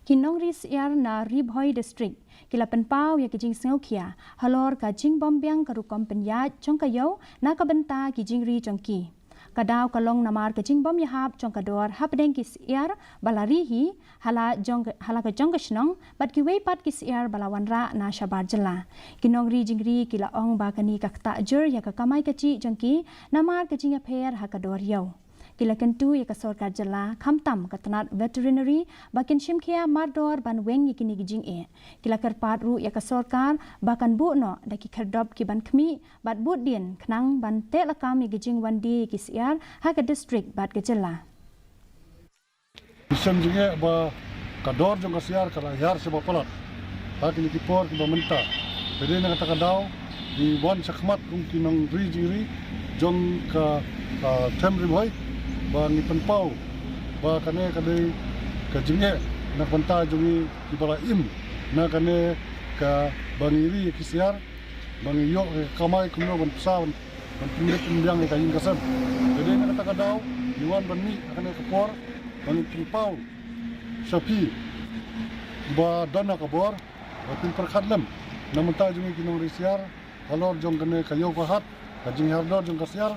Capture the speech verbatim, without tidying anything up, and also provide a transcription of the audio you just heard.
Ki nongri syiar na Ri Bhoi District ki la pynpaw ïa ki jingsngewkhia halor ka jingbym biang ka rukom pynïaid jong ka ïew na ka bynta ki jingri jong ki. Ka daw ka long namar ka jingbym ïahap jong ka dor hapdeng ki syiar ba la ri hi hala jong, hala ka jong ka shnong bad kiwei pat ki syiar ba la wanrah na shabar jylla. Ki nongri jingri ki la ong ba kane ka ktah jur ïa ka kamai kajih jong ki namar ka jingïapher ha ka dor ïew. Ki la kyntu ïa ka sorkar jylla khamtam ka tnat veterinary ba kin shimkhia mardor ban weng ïa kine ki jingeh. Ki la kyrpad ruh ïa ka sorkar ba kan buh noh da ki khyrdop ki ban khmih bad bud dien khnang ban teh lakam ïa ki jingwan die ïa ki syiar ha ka district bad ka jylla. Ki shem jingeh ba ka dor jong ka syiar ka la hiar shaba palat ha kine ki por kiba mynta. Te dei na kata ka daw ngi wan shakhmat kum ki nongri jingri jong ka, ah, them Ri Bhoi ba ngi pynpaw ba kane ka dei ka jingeh na ka bynta jong ngi kiba la im na kane kaba ngi ri ïa ki syiar, ba ngi ïoh ka kamai kumno ban pynsa ban, ban pynlip pynbiang ïa ka ïing ka sem. Te dei na kata ka daw ngi wan ban mih ha kane ka por ba ngi pynpaw sha phi ba don ha ka bor ba phin pyrkhat lem na ka bynta jong ngi ki nongri syiar halor jong kane ka ïew ka hat, ka jinghiar dor jong ka syiar,